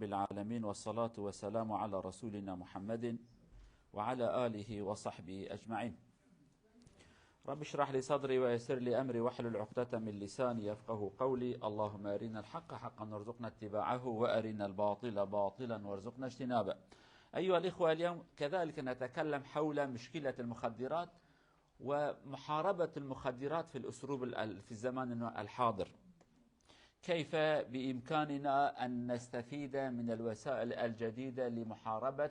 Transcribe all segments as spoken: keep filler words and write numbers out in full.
العالمين، والصلاة والسلام على رسولنا محمد وعلى آله وصحبه أجمعين. رب اشرح لي صدري ويسر لي أمري واحلل عقدة من لساني يفقه قولي. اللهم أرنا الحق حقا وارزقنا اتباعه وأرنا الباطل باطلا وارزقنا اجتنابه. أيها الإخوة، اليوم كذلك نتكلم حول مشكلة المخدرات ومحاربة المخدرات في الأسلوب ال-، في الزمان الحاضر. كيف بإمكاننا أن نستفيد من الوسائل الجديدة لمحاربة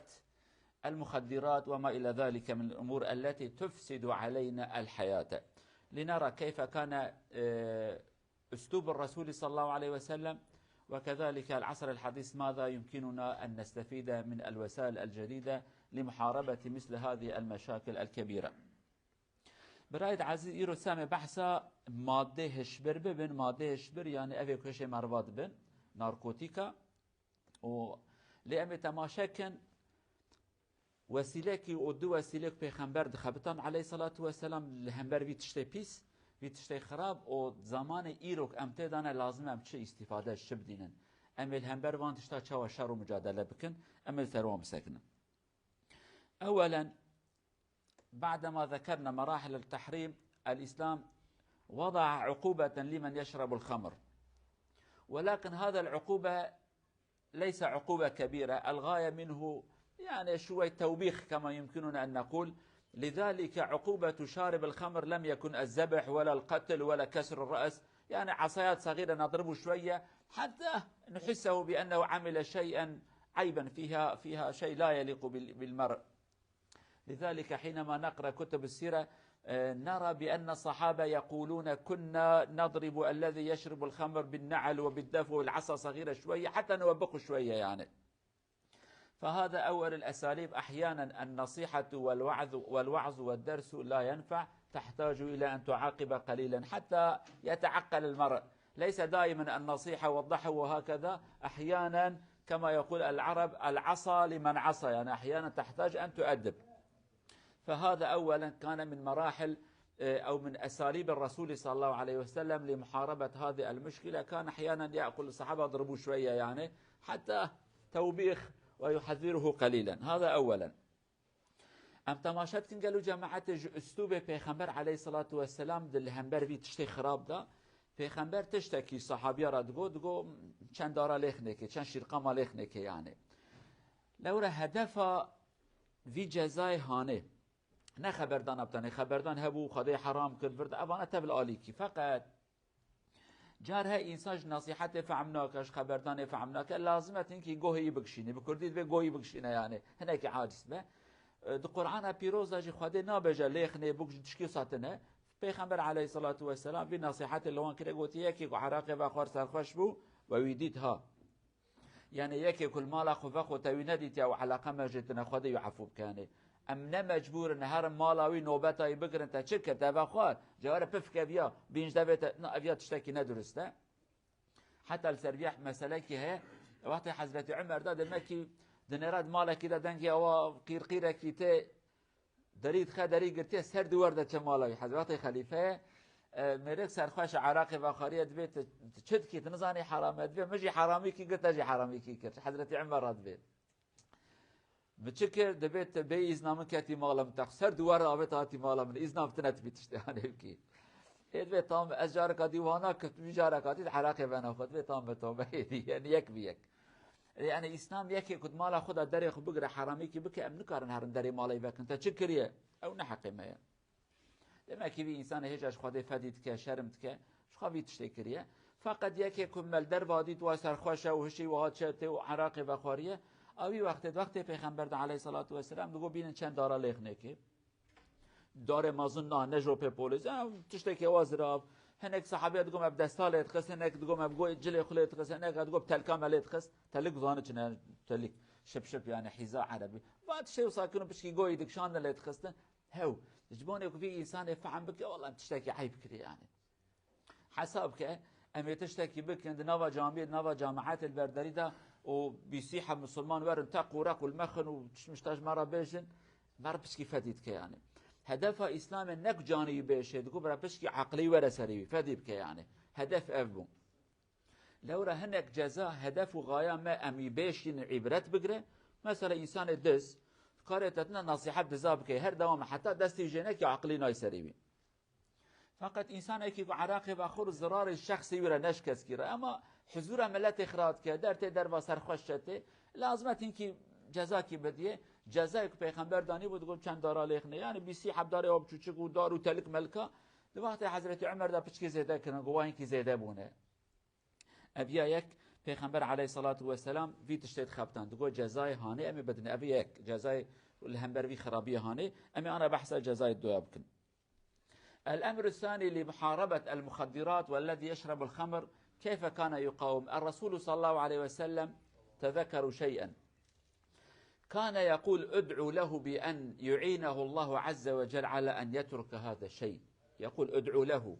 المخدرات وما إلى ذلك من الأمور التي تفسد علينا الحياة؟ لنرى كيف كان، آه، أسلوب الرسول صلى الله عليه وسلم، وكذلك العصر الحديث، ماذا يمكننا أن نستفيد من الوسائل الجديدة لمحاربة مثل هذه المشاكل الكبيرة. Birayê ezîz, îro semê behsa madê hişbir bibin, madê hişbir, yani evê ku hişê merva dibin, narkotîka. Û lê em ê temaşe kin, wesîlekî û du wesîlek Pêxember dixebitan aleyhissalatu vesselam li hember vî tiştê pîs, vî tiştê xirab û zamanê îrok em tê dane lazim em çi îstîfade, çi bidînin. Em ê li hember van tişta çawa şer û mucadele bikin, em ê li ser wan bisekinin. Ewelen, بعدما ذكرنا مراحل التحريم، الإسلام وضع عقوبة لمن يشرب الخمر، ولكن هذا العقوبة ليس عقوبة كبيرة، الغاية منه يعني شوي توبيخ كما يمكننا أن نقول. لذلك عقوبة شارب الخمر لم يكن الذبح ولا القتل ولا كسر الرأس، يعني عصايات صغيرة نضربه شوية حتى نحسه بأنه عمل شيئا عيبا فيها، فيها شيء لا يليق بال-، بالمرء. لذلك حينما نقرأ كتب السيرة، آه، نرى بأن الصحابة يقولون: "كنا نضرب الذي يشرب الخمر بالنعل وبالدف والعصا صغيرة شوية حتى نوبخه شوية"، يعني. فهذا أول الأساليب. أحيانا النصيحة والوعظ، والوعظ والدرس لا ينفع، تحتاج إلى أن تعاقب قليلا حتى يتعقل المرء. ليس دائما النصيحة والضحو وهكذا، أحيانا كما يقول العرب: "العصا لمن عصى"، يعني أحيانا تحتاج أن تؤدب. فهذا أولا كان من مراحل، آه، أو من أساليب الرسول صلى الله عليه وسلم لمحاربة هذه المشكلة. كان أحيانا يأكل الصحابة يضربوه شوية، يعني حتى توبيخ ويحذره قليلا. هذا أولا. Em temaşe dikin gelo cemaetê ji üslûbê Pêxember aleyhissalatu vesselam di li hember vî tiştê xirab de. Pêxember tiştekî sahabiya re digo, digo: "Çend dara lêxnêkê, çend şîrqama lêxnêkê", yani. Lewre hedefa vî cezayê hanê. Ne xeberdana bi tenê, xeberdan hebû, Xwedê heram kir, vir de, evana tevil alîkî. Feqet car he însan ji nesîhetê fehm nake, ji xeberdanê fehm nake, lazim e hinkî gohê wî bikişînî. Bi kurdî dibê gohê wî bikişîne, yani hinekî aciz be. E, di Qur'ana Pîroz de jî Xwedê nabêje lêxnê, bûk, ji tişkî satine. Pêxember aleyhissalatu vesselam vî nesîhetê li wan kire, gotiye: "Yekê ku eraqê vexwar serxweş bû we wî dît ha." Yani yekê ku li mala xwe vexwe te wî nedîtiya û eleqe me jê tine, Xwedê wî efû bike. Yani em ne mecbûr in herin mala wî nobeta wî bigirin, te çi kir, te vexwar, cewere pifke viya, bînc devê te, na, ev ya tiştekî nedurist e. Heta li ser viya meselekî heye, wextê Hezretî Umer de demekî dinêre di malekî de dengê awa qîrqîrekî tê, derî dixe, derî girtiye, ser dû wer de çe mala wî. Hez-, wextê xelîfe ye, e, mêrik serxweş e, eraqê vexwariye, dibê tu, tu çi dikî, tu nizanî heram e, dibê min jî heramîkî kir, te jî heramîkî kir. Hezretî Umer re dibê. Bi çi kir? Dibê tu bê îzna min ketî mala min, te ser dû wer avêt hatî mala min, îzna min tine tu bî tiştê hanê bikî. Ê dibê tam ez careka dî wana kir, tu jî careka dî di eraqê vena xwe, dibê tam be tam be êdî, yani yek bi yek. Yani Îslam yekê ku di mala xwe de derê xwe bigire, heramîkî bike, em nikarin herin derê malê vekin. Te çi kiriye? Ew ne heqê me ye. Demekî vî însanê hêja ji Xwedê fedî dike, şerm dike, ji xwe vî tiştê kiriye. Feqet yekê ku me li derva dît wa serxweş e û hişî wiha çetê û eraqê vexwariye, a wî wextê, di wextê Pêxember de aleyhissalatu vesselam digo bînin çend dara lêxnêkê. Darê mezin na, ne jopê polîs. Ew tiştekê wa zirav. Hinek sahabiya digo me bi desta lê dixist, hinek digo me bi goyê cilê xwe lê dixist, hinek digo bi telka me lê dixist. Telik zane çi ne, telik. Şip şip yani hîza erebî. Va tiştê wisa kirin pişkî goyî dikişandin lê dixistin. Hew. Ji bo ku vî însanê fehm bike, wela em tiştekî eyb kirî yani. Hesab ke, em ê tiştekî bikin, di nava camiyê, di nava cemaetê li berderî de û bîsî heb misilman werin, teq û req û li me xin û tişt mişta ji me re bêjin, me re piskî fedî dike yani. Hedefa Îslamê ne ku canî wî bêşê, diku bira piskî eqlî were serê wî, fedî bike yani. Hedef ev bû. Lewra hinek ceza, hedef û xaya me em wî bêşînin, îbret bigire. Mesela însanê diz, karê te tune nasîhet diza bike, her dewam e, heta destî jê neke aqilî nayê serê wî. Feqet însanekî ku eraqê vexwir û zirarê şexsê wî re ne ji keskî re, ema huzûra miletê xira dike, dertê derva serxweş çetê, lazim e hinkî cezakî bidiyê. Cezayê ku Pêxember danîbû, digot çend dara lêxinê. Yani bîsî heb darê wa biçûçik û dar û telik melka, di wextê Hezretî Omer de piçkî zêde kirin, ku wa hinkî zêde bûne. Ev ya yek, Pêxember aleyhissalatu vesselam vî tiştê dixebitand. Digot cezayê hanê em ê bidin. Ev yek, cezayê li hember vî xirabiyê hanê, em ê ana behsa cezayê doya bikin. الأمر الثاني لمحاربة المخدرات والذي يشرب الخمر، كيف كان يقاوم؟ الرسول صلى الله عليه وسلم، تذكروا شيئا، كان يقول: "ادعوا له بأن يعينه الله عز وجل على أن يترك هذا الشيء." يقول: "ادعوا له."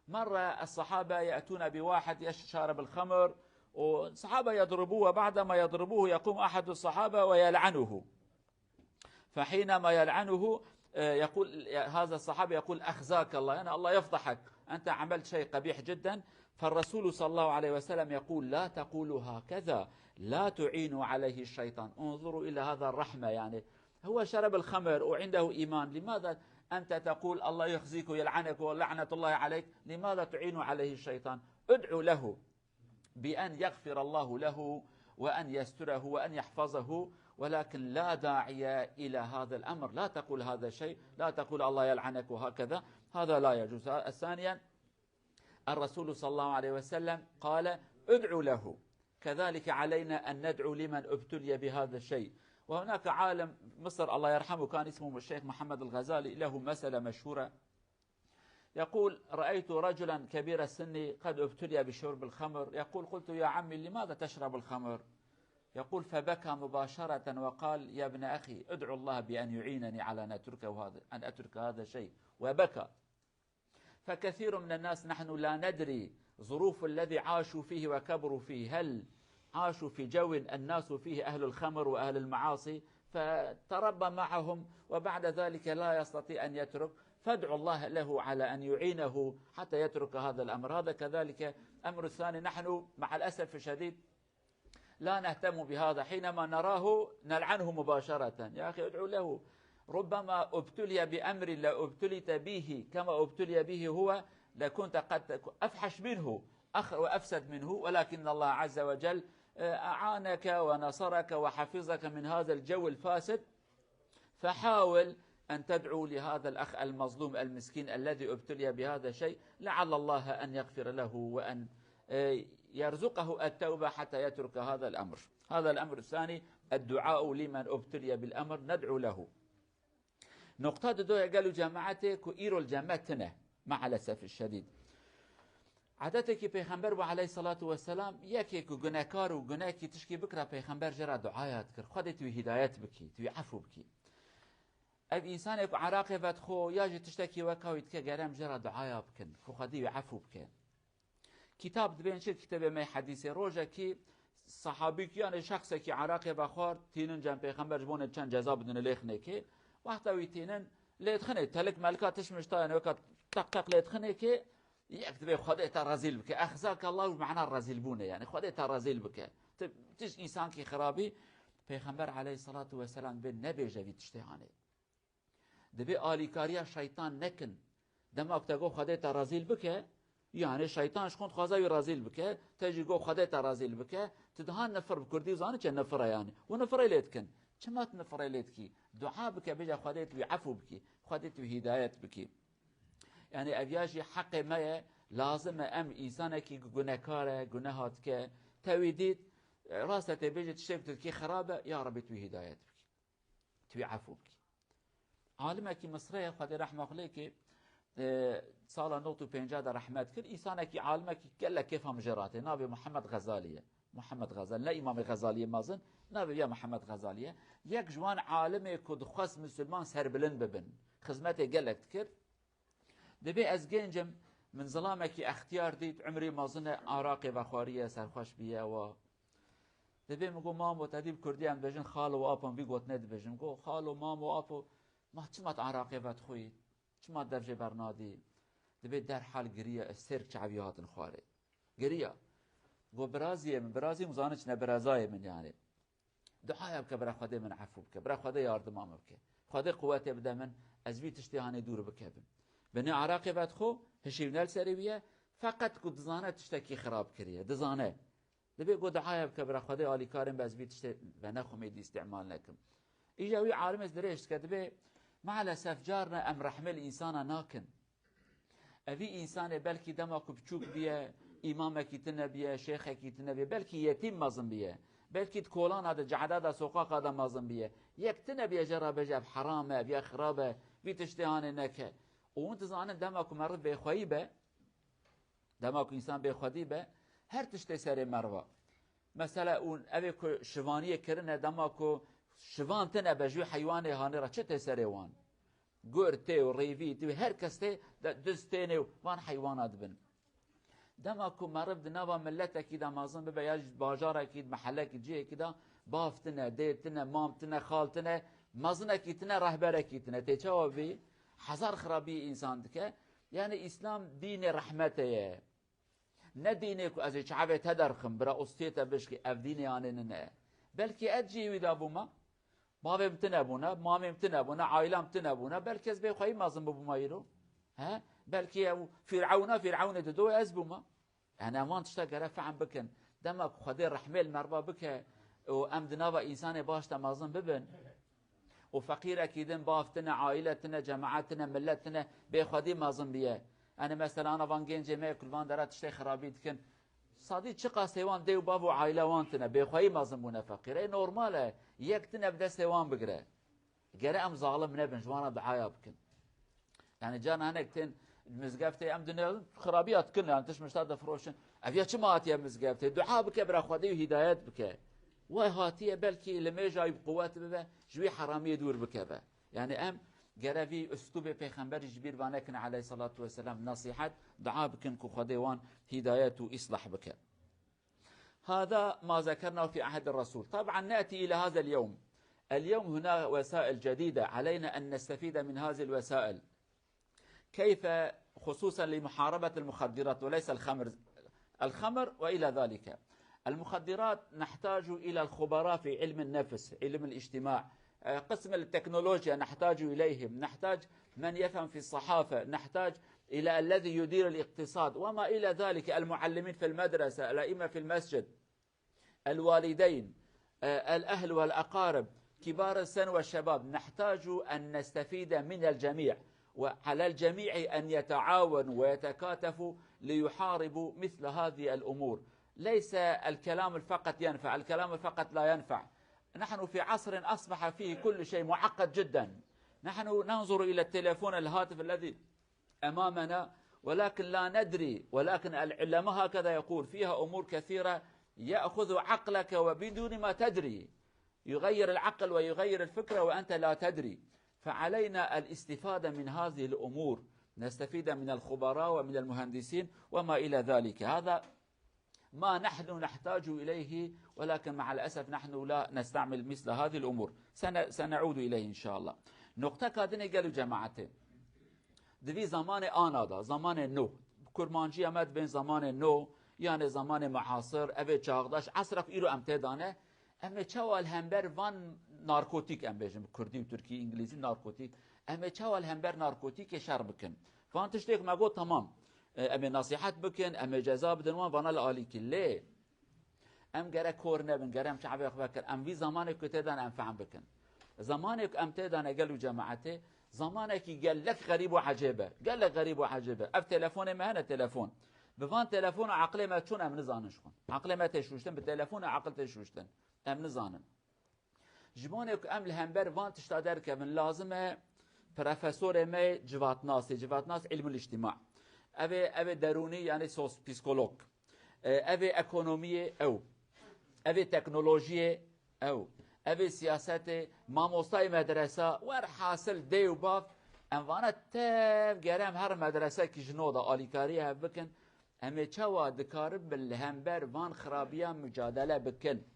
مرة الصحابة يأتون بواحد يش-، شارب الخمر، والصحابة يضربوه، وبعدما يضربوه يقوم أحد الصحابة ويلعنه. فحينما يلعنه، آه، يقول هذا الصحابي، يقول: "أخزاك الله"، يعني الله يفضحك، أنت عملت شيء قبيح جدا. فالرسول صلى الله عليه وسلم يقول: "لا تقولوا هكذا، لا تعينوا عليه الشيطان". انظروا إلى هذا الرحمة، يعني هو شرب الخمر وعنده إيمان، لماذا أنت تقول: "الله يخزيك ويلعنك ولعنة الله عليك"؟ لماذا تعين عليه الشيطان؟ ادع له بأن يغفر الله له وأن يستره وأن يحفظه، ولكن لا داعي إلى هذا الأمر. لا تقول هذا الشيء، لا تقول: "الله يلعنك"، وهكذا، هذا لا يجوز. ثانيا، الرسول صلى الله عليه وسلم قال: "ادعوا له". كذلك علينا أن ندعو لمن ابتلي بهذا الشيء. وهناك عالم مصر، الله يرحمه، كان اسمه الشيخ محمد الغزالي، له مسألة مشهورة. يقول: "رأيت رجلا كبير السن قد ابتلي بشرب الخمر". يقول: "قلت: 'يا عمي، لماذا تشرب الخمر؟'" يقول: "فبكى مباشرة وقال: 'يا ابن أخي، ادعو الله بأن يعينني على أن أترك هذا، أن أترك هذا الشيء.'" وبكى. فكثير من الناس نحن لا ندري ظروف الذي عاشوا فيه وكبروا فيه، هل عاشوا في جو الناس فيه أهل الخمر وأهل المعاصي، فتربى معهم وبعد ذلك لا يستطيع أن يترك، فادعوا الله له على أن يعينه حتى يترك هذا الأمر. هذا كذلك أمر ثاني، نحن مع الأسف الشديد لا نهتم بهذا، حينما نراه نلعنه مباشرة. يا أخي، ادعو له. ربما ابتلي بأمر لو ابتليت به كما ابتلي به هو، لكنت قد تك-، أفحش منه، أخ-، وأفسد منه، ولكن الله عز وجل، آه، أعانك ونصرك وحفظك من هذا الجو الفاسد. فحاول أن تدعو لهذا الأخ المظلوم المسكين الذي ابتلي بهذا الشيء، لعل الله أن يغفر له وأن، آه، يرزقه التوبة حتى يترك هذا الأمر. هذا الأمر الثاني، الدعاء لمن ابتلي بالأمر، ندعو له. نقطة دو، gel û cemaetê ku îro li cem me tine, maalesef şedîd. Edetekî Pêxember bû aleyhissalatu vesselam, yekê ku gunekar û gunekî tişkî bikira, Pêxember jê re duaya dikir. Xwedê tu wî hîdayet bikî, tu wî efû bikî. Ev însanê ku eraqê vedixwe ya jî tiştekî weka wî dike, gere em jê re duaya bikin, ku Xwedê wî efû bike. Kitab dibên çi, kitêbê me hê hedîsê, rojekî sahabîk, yanê şexsekî eraqê vexwar, tînin cem Pêxember ji bo nê çend ceza bidin lêxinekê. Wexta wî tînin, lêdxinê, telik melika tişt mişt tayê, weka teq teq lêdxinekê, yek dibê Xwedê te rezîl bike. Exzake Allah, mana rezîlbûnê, yani Xwedê te rezîl bike. Tu, tu ji însankî xirabî, Pêxember aleyhissalatu vesselam dibê nebêje vî tiştê hanê. Dibê alîkariya şeytan nekin. Dema ku te got Xwedê te rezîl bike, yani şeytan ji xwe dixwaze wî rezîl bike, te jî got Xwedê te rezîl bike, tu diha nifir, bi kurdî zanî çi nifir e yani. Û nifirê lê dikin. Çima tu nifirê lê dikî? Dua bike, bêje Xwedê tu wî efû bikî, Xwedê tu wî hîdayet bikî. Yani ev ya jî heqê me ye, lazim e em, însanekî gunekar e, guneha dike, te wî dît, rast e, tê bêjî tiştê ku tu dikî xirab e, ya Rebî tu wî hîdayet bikî. Tu wî efû bikî. Alimekî Misrê ye, Xwedê rehma xwe lê ke, e, sala nod û pêncî de rehmet kir. Însanekî, alimekî gelek kêfa min jê re tê. Navê Muhammed Xezalî ye. Muhammed Xezalî, ne Îmamê Xezalî yê mezin, navê ya Muhammed Xezalî ye. Yek ji wan alimê ku dixwest misilman serbilind bibin. Xizmetê gelek dikir. Dibê ez gênc im, min zilamekî extiyar dît, umrî mezin e, araqê vexwariye, serxweş bûye wa. Dibê min got, mamo, te dî bi kurdî em dibêjin xalo û apo, min vî gotinê dibêjin. Min got, xalo, mamo, apo, ma çima tu araqê vedixwî? Çima dev jê bernadî? Dibê derhal giriya, sêrk çaviya hatin xwarê. Giriya. Go biraziyê min, birazî min zanin çi ne birazayê min yani. Duaya bike, bira Xwedê min efû bike, bira Xwedê yardima min bike. Xwedê quwetê bide min, ez vî tiştê hanê dûr bikevim. Binê Iraqê vedixwe, hişê wî ne li serê wî ye, feqet ku dizane tiştekî xirab kiriye, dizane. Dibê ku duaya bike, bira Xwedê alîkarê min be, ez vî tiştê venexwimê dî îstîmal nekim. Îja wî alimê dirêj dike, dibê, maalesef carna em rehmê li însana nakin. Evî însanê belkî dema ku biçûk biye, îmamekî tune biye, şêxekî tune biye, belkî yetîm mezin biye. Belkî di kolana de, cehda de, soqaqa de mezin biye. Yek tune biye jê re bêje, ev heram e, ev ya xirab e, vî tiştê hanê neke. Û hûn dizanin dema ku meriv bêxweyî be, dema ku însan bêxwedî be, her tiştê serê meriva. Mesela, û evê ku şivaniyê kirine, dema ku şivan tune be, ji wî heywanê hanê re çi tê serê wan? Gur tê û rêvî tê û her kes tê, de, diz tênê û van heywana dibin. Dema ku meriv di nava miletekî de mezin bibe, ya jî bajarekî, di mehelekî, cihekî de, bav tine, dê tine, mam tine, xal tine, mezinekî tine, rehberekî tine. Tê çawa bî? Hezar xirabiyê însan dike. Yani Îslam dînê rehmetê ye. Ne dînê ku ez ê çavê te derxim, bira ostiyê te bişkî, ev dînê anê nine. Belkî ez cihê wî de bûma, bavê min tune bûne, mamê min tune bûne, aîlem tune bûne, belkî ez bêxweyî mezin bibûma îro. He? Belkî ew Fîrewna, Fîrewnê dido ez bûma. Yani em van tişta gere fehm bikin. Dema ku Xwedê rehmê li meriva bike û em di nava însanê baş de mezin bibin, û feqîrekî din, bav tine, aîle tine, cemaet tine, millet tine, bêxwedî mezin biye. Yani mesela ana van gencê me ku li van dera tiştê xirabî dikin. Sadî çiqas hêwan dê û bav û aîle wan tine, bêxweyî mezin bûne feqîr. Ê normal e, yek tine bi destê wan bigire. Gere em zalim nebin, ji wan re duaya bikin. Yani carna hinek tên mizgeftê, em dinya xirabiya dikin, yani tişt mişta difiroşin. Ev ya çima hatiye mizgeftê? Dua bike bira Xwedê û hidayet bike. Wê hatiye belkî li mêja wî bi quwet bibe, ji wî heramiyê dûr bikeve. Yani em gere vî uslûbê pêxemberî ji bîr vanekin aleyhissalatu vesselam, nasihet, dua bikin ku Xwedê wan hidayet û islah bike. هذا ما ذكرناه في عهد الرسول. طبعا نأتي إلى هذا اليوم. اليوم هناك وسائل جديدة، علينا أن نستفيد من هذه الوسائل. كيف؟ خصوصا لمحاربة المخدرات وليس الخمر، الخمر وإلى ذلك. المخدرات نحتاج إلى الخبراء في علم النفس، علم الاجتماع، آه، قسم التكنولوجيا نحتاج إليهم، نحتاج من يفهم في الصحافة، نحتاج إلى الذي يدير الاقتصاد وما إلى ذلك، المعلمين في المدرسة، الأئمة في المسجد، الوالدين، آه، الأهل والأقارب، كبار السن والشباب، نحتاج أن نستفيد من الجميع، وعلى الجميع أن يتعاونوا ويتكاتفوا ليحاربوا مثل هذه الأمور. ليس الكلام فقط ينفع، الكلام فقط لا ينفع. نحن في عصر أصبح فيه كل شيء معقد جدا. نحن ننظر إلى التليفون، الهاتف الذي أمامنا، ولكن لا ندري، ولكن العلماء هكذا يقول، فيها أمور كثيرة يأخذ عقلك وبدون ما تدري، يغير العقل ويغير الفكرة وأنت لا تدري. فعلينا الاستفادة من هذه الأمور، نستفيد من الخبراء ومن المهندسين وما إلى ذلك. هذا ما نحن نحتاج إليه، ولكن مع الأسف نحن لا نستعمل مثل هذه الأمور. سن-، سنعود إليه إن شاء الله. Noqteka dinê gel û cemaetê. Di vî zamanê ana da, zamanê nû. Kurmanciya me dibên zamanê nû, yani zamanê muasir, evê çağdaş, esra ku îro em tê de ne, em ê çawa li hember van narkotîk, em bêjin, bi kurdî û tirkî, îngilîzî narkotîk, em ê çawa li hember narkotîkê şer bikin? Van tiştê ku me got, temam. E, em ê nasîhet bikin, em ê ceza bidin wan, vana li alî kî. Lê em gere kor nebin, gere em çavê xwe vekin. Em vî zamanê ku tê de ne em fehm bikin. Zamanê ku em tê de ne gel û cemaetê, zamanekî gelek xerîb û ecêb e. Gelek xerîb û ecêb e. Ev telefonê me hene telefon. Bi van telefona aqilê me çûn em nizanin ji xwe. Aqilê me tê şûştin, bi telefona aqil tê şûştin. Em nizanin. Ji bonê ku em li hember van tişta derkevin, lazim e profesorê me civatnasê, civatnas ilmul îctîma. Ev ê, ev ê derûnî, yani sos-, psîkolog. E, ev ê ekonomiyê ew. Ev ê teknolojiyê ew. Ev ê siyasetê, mamostayê medresa, werhasil dê û bav, em vana tev gere em her medresekî ji nû de alîkariyê hev bikin. Em ê çawa dikaribin li hember van xirabiyan mucadele bikin?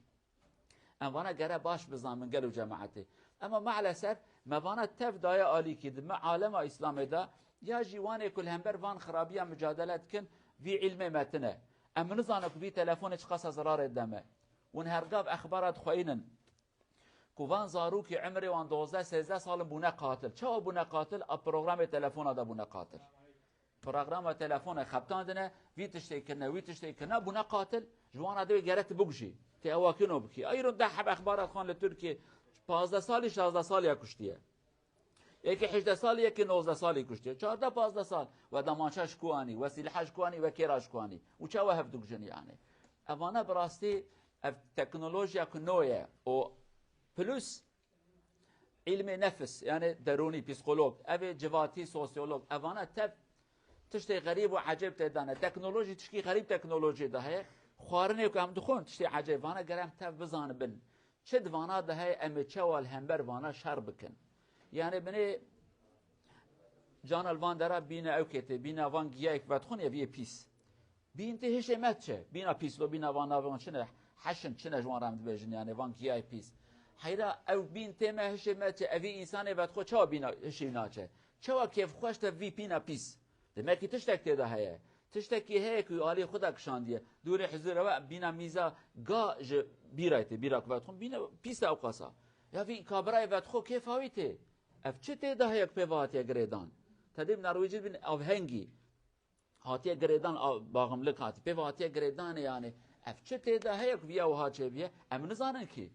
Em vana gere baş bizanin gel û cemaetê. Ema maalesef me vana tev daye alîkî di me alema Îslamê de ya jî wanê ku li hember van xirabiya mucadele dikin, vî îlmê me tine. Em nizanin ku vî telefonê çiqasa zirarê dide me. Hûn hergav exbara dixweyînin ku van zarokî emrê wan dozdeh sêzdeh sal in bûne qatil. Çawa bûne qatil? A programê telefona de bûne qatil. Programa telefona xebitandine, vî tiştê kirine, wî tiştê kirine, bûne qatil. Ji wan re dê gere tu bikujî. Tê ewa kino bikî. Îro deh heb exbara dixwin li Tirkiyê pazdeh salî, şazdeh salî ya kuştiye. Yekî hejdeh salî, yekî nozdeh salî kuştiye. Çardeh pazdeh sal. We damança ji ku anî, we sîleha ji ku anî, we kêra ji ku anî. Û çawa hev dikujin yani? Evana bi rastî ev teknolojiya ku no ye û plus îlmê nefs, yani derûnî, psîkolog, ev ê civatî, sosyolog, evana tev tiştê xerîb û ecêb tê de ne. Teknolojî tişkî xerîb teknolojiyê de heye. Xwarinê ku em dixwin tiştê ecêb, vana gere em tev bizanibin. Çi di vana de heye, em ê çawa li hember vana şer bikin? Yani binê cana li van dera bîne ew kê tê, bîna van giyayek vedixwin ya viyê pîs. Bîn tê hişê me çe. Bîna pîs lo, bîna van navê wan çi ne? Heşin çi ne ji wan re em dibêjin, yani van giyayê pîs. Heyra ew bîn tê me hişê me çe, evî însanê vedixwe çawa bîna hişê naçe? Çawa kêfxweş te vî pîna pîs? Demek ki tiştek tê de heye. Tiştekî heye ku alî xwe de kişandiye. Dûrê hizûra we bîna mîza ga ji bîrayê tê, bîra ku vedixwin, bîna pîs e ew qasa. Ya vî kabirayê vedixwe kêfa wî tê. Ev çi tê de heye ku pê ve hatiye girêdan? Tedê bi Norwêcî dibin avhengî. Hatiye girêdan, a, baximlik hatî. Pê ve hatiye girêdanê yani. Ev çi tê de heye ku viya wiha çêbiye? Em nizanin kî.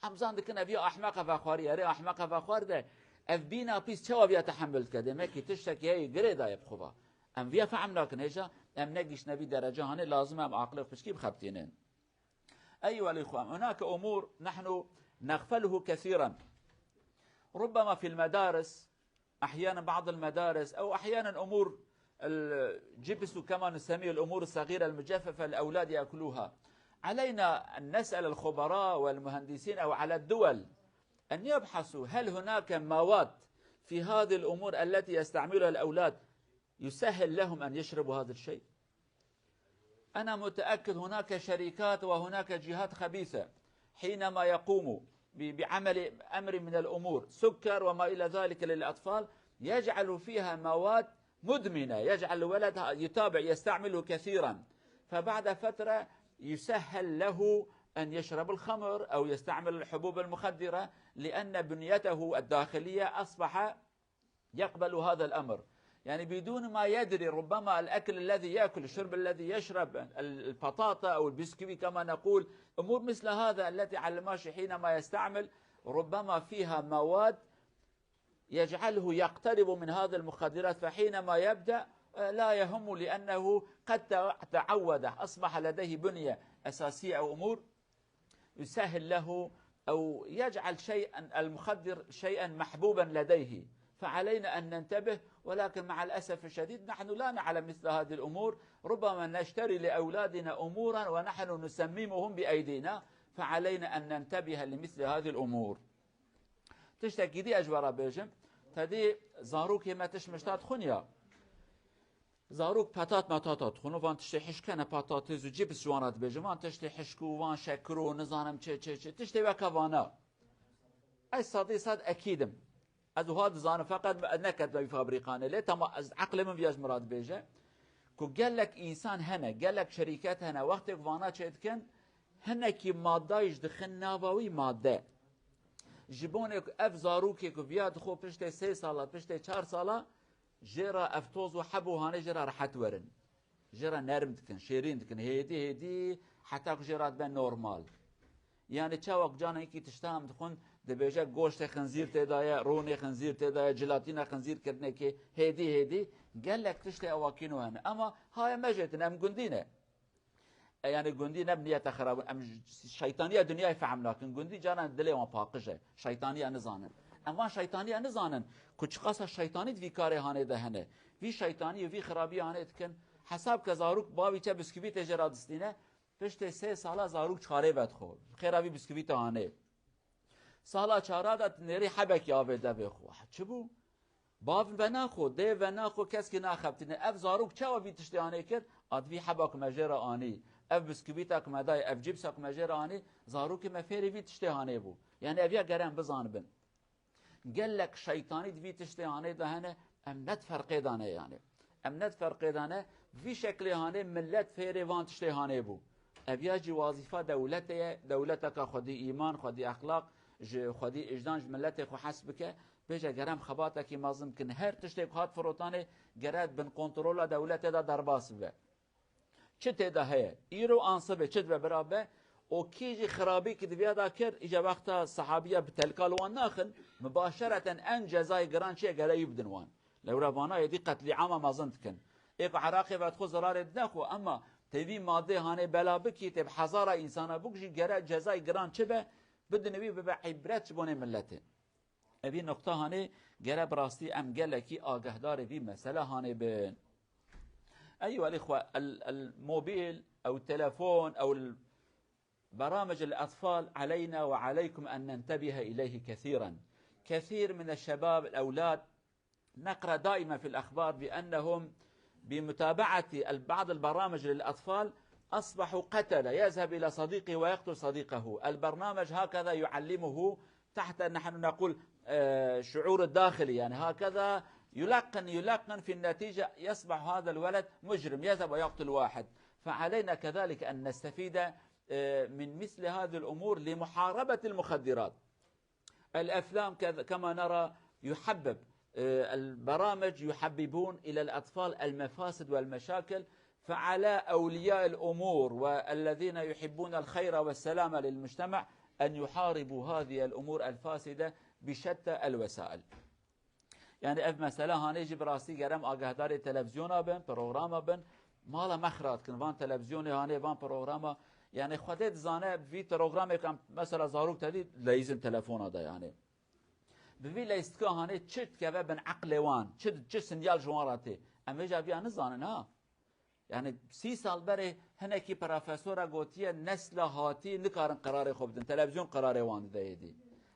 Em zan dikin ev ya ehmeq e vexwarî, erê ehmeq e vexwarî de ev bîna pîs çawa viya tehemil dike? Demek ki tiştekî heye girê daye bi xwe va. Em viya fehm nakin hêja, em negihiştine vî derece hanê, lazim e em aqilê xwe piçkî bixebitînin. أيها الإخوة، هناك أمور نحن نغفله كثيرا. ربما في المدارس، أحيانا بعض المدارس، أو أحيانا أمور الجبس كما نسميه، الأمور الصغيرة المجففة الأولاد يأكلوها. علينا أن نسأل الخبراء والمهندسين أو على الدول أن يبحثوا هل هناك مواد في هذه الأمور التي يستعملها الأولاد يسهل لهم أن يشربوا هذا الشيء؟ أنا متأكد هناك شركات وهناك جهات خبيثة حينما يقوموا ب-، بعمل أمر من الأمور، سكر وما إلى ذلك للأطفال، يجعل فيها مواد مدمنة، يجعل الولد ه-، يتابع، يستعمله كثيرا، فبعد فترة يسهل له أن يشرب الخمر أو يستعمل الحبوب المخدرة، لأن بنيته الداخلية أصبح يقبل هذا الأمر. يعني بدون ما يدري، ربما الأكل الذي يأكل، الشرب الذي يشرب، ال-، البطاطا أو البسكويت كما نقول، أمور مثل هذا التي على الماشي حينما يستعمل ربما فيها مواد يجعله يقترب من هذه المخدرات، فحينما يبدأ، آه، لا يهم لأنه قد تع-، تعود، أصبح لديه بنية أساسية أو أمور يسهل له أو يجعل شيئا المخدر شيئا محبوبا لديه، فعلينا أن ننتبه. ولكن مع الأسف الشديد نحن لا نعلم مثل هذه الأمور، ربما نشتري لأولادنا أمورا ونحن نسممهم بأيدينا، فعلينا أن ننتبه لمثل هذه الأمور. Tiştekî dî ez ji we re bêjim, tedî zarokê me tişt mişta dixwin ya. Zarok petat metata dixwin û van tiştê hişk hene, patates û cips ji wan re dibêjin. Van tiştê hişk û van şekir û nizanim çi, çi, çi. Tiştê weke vana. Ez sedî sed ekîd im. Ez wiha dizanim, feqet ez neketime wî fabrîkanê. Lê tema ez, eqlê min viya ji min re dibêje ku gelek însan hene, gelek şerîket hene, wextê ku vana çêdikin, hinekî madeyê jî dixin nava wî madde. Ji bonê ku ev zarokê ku viya dixwe piştê sê sala, piştê çar sala, jê re ev toz û heb û hanê jê re rehet werin. Jê re nerm dikin, şêrîn dikin, hêdî hêdî heta ku jê re dibe normal. Yani çawa ku cana yekî tişta em dixwin, dibêje goştê xinzîr tê de ye, rûnê xinzîr tê de ye, cilatîna xinzîr kirinekê, hêdî hêdî gelek tiştê ewakîno hene. Ema haye mejêtin, em gundî ne. E, yani gundî ne bi niyete xirabin. Em j-, şeytaniya dinyayê fehm nakin. Gundî canan dilê wan paqij e. Şeytaniya nizanin. Em van şeytaniya nizanin ku çiqasa şeytanî di vî karê hanê de hene. Vî şeytanî û vî xirabî hanê dikin. Hesab ke zarok bavî çe bisküvîtê jê re distîne. Piştê sê sala zarok çarê vedixwe. Xêra vî bisküvîta hanê. Sala çara de nêrî hebekî avê devê xwe. Çi bû? Bav venaxwe, dê venaxwe, keskî naxebitîne. Ev zarok çawa vî tiştê hanê kir? A di vî heba ku me jê re anî, ev bisküvîta ku me dayê, ev cîpsa ku me jê re anî, zarokê me fêrî vî tiştê hanê bû. Yani ev ya gere em bizanibin. Gelek şeytanî di vî tiştê hanê de hene, em ne di ferqê de ne yani. Em ne di ferqê de ne, Vî şeklê hanê millet fêrê van tiştê hanê bû. Ev ya jî wazîfa dewletê ye, dewleteka xwedî îman, xwedî exlaq, ji xwedî ijdan ji milletê xwe hes bike. Bêje gere em xebatekî mezin bikin. Her tiştê ku hat firotanê gere bin kontrola dewletê de derbas bibe. Çi tê de heye? Îro an sibê çi dibe bira be? Û kî jî xirabî ki diviya da kir, îca wexta sehabiya bi telka li wan naxin, mibaşereten en cezayê giran çi ye gere wî bidin wan. Lewra vana êdî qetlîama mezin dikin. Ê ku Iraqê vedixwe zirarê dide xwe, ema tê vî madê hanê bela bikî, tê bi hezara însana bikujî, gere cezayê giran çi be, bidin wî bibe îbret ji bonê milletê. Evî nokta hanê gere bi rastî em gelekî agahdarê vî mesele hanê bin. أيها الإخوة، ال-، الموبيل أو التلفون أو البرامج للأطفال علينا وعليكم أن ننتبه إليه كثيرا. كثير من الشباب، الأولاد، نقرأ دائما في الأخبار بأنهم بمتابعة ال-، بعض البرامج للأطفال أصبحوا قتلة، يذهب إلى صديقه ويقتل صديقه. البرنامج هكذا يعلمه تحت، نحن نقول، آه، شعور الداخلي، يعني هكذا يلقن، يلقن، في النتيجة يصبح هذا الولد مجرم، يذهب ويقتل واحد. فعلينا كذلك أن نستفيد، آه، من مثل هذه الأمور لمحاربة المخدرات. الأفلام كذ-، كما نرى يحبب، آه، البرامج يحببون إلى الأطفال المفاسد والمشاكل، فعلى أولياء الأمور والذين يحبون الخير والسلام للمجتمع أن يحاربوا هذه الأمور الفاسدة بشتى الوسائل. Yani ev mesele hanê jî bi rastî gerem agahdarê televîzyona bin, programa bin, mala me xira dikin, van televîzyonê hanê, van programa, yani Xwedê dizane vî programê ku em mesela zarok te dî leyîzin telefona de yani. Bi vî leyîstika hanê çi dikeve bin eqlê wan, çi, çi sinyal ji wan re tê. Em vêca viya nizanin ha. Yani sî sal berê hinekî profesora gotiye, nesla hatî nikarin qerarê xwe bidin. Televîzyon qerarê wan dide êdî.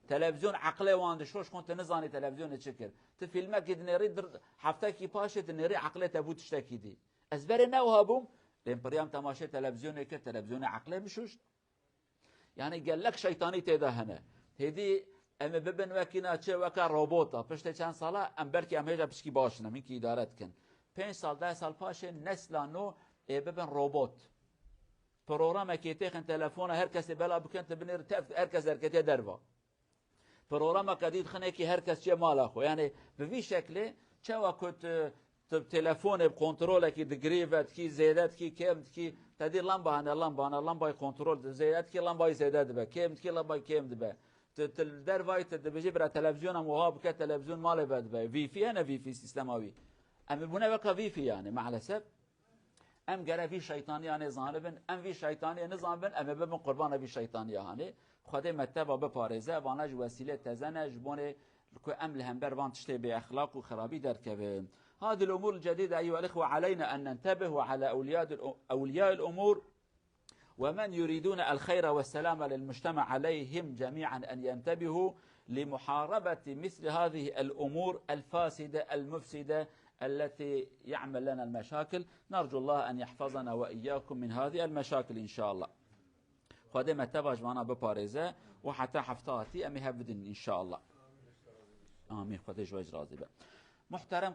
Televîzyon eqlê wan dişo, ji xwe tu nizanî televîzyonê çi kir. Tu fîlmekî dinêrî, dir-, heftekî paşê dinêrî eqlê te bû tiştekî dî. Ez berê ne wiha bûm, lê em piriyam temaşê televîzyonê kir, televîzyonê eqlê min şuşt. Yani gelek şeytanî tê de hene. Hêdî em ê bibin wekî na çi, weka robota. Piştê çend sala em belkî em hêja piçkî baş in, em hinkî îdare dikin. Pênc sal, deh sal paşê nesla nû ê bibin robot. Programekê têxin telefona, her kesê bela bikin, tu binêr tev, her kes derketiye derva. Programeke dî dixinekî her kes çiye mala xwe. Yani bi vî şeklê çawa ku tu, tu telefonê bi kontrolekî digirî, vedikî, zêde dikî, kêm dikî, te dî lamba hene, lamba hene, lambayê kontrol, zêde dikî, lambayê zêde dibe, kêm dikî, lambayê kêm dibe. Tu, tu li dervayî tu dibêjî bira televîzyona min wiha bike, televîzyon malê vedibe. Vîfî hene, vîfî sîstema wî. Em ê bûne weka vîfî yani, maalesef. Em gere vî şeytaniyanê zanibin, em vî şeytaniyê nizanibin, em ê bibin qurbana vî şeytaniya hanê. Xwedê me teva biparêze, vana ji wesîlê teze ne, ji bonê ku em li hember van tiştê bêexlaq û xirabî derkevin. هذه الأمور الجديدة أيها الإخوة علينا أن ننتبه، وعلى أولياء، أولياء الأمور ومن يريدون الخير والسلام للمجتمع عليهم جميعا أن ينتبهوا لمحاربة مثل هذه الأمور الفاسدة المفسدة التي يعمل لنا المشاكل. نرجو الله أن يحفظنا وإياكم من هذه المشاكل إن شاء الله. Xwedê me teva ji vana biparêze û heta hefta hatî em ê hev bidin inşallah. Amîn. Xwedê ji we jî razî be. Muhterem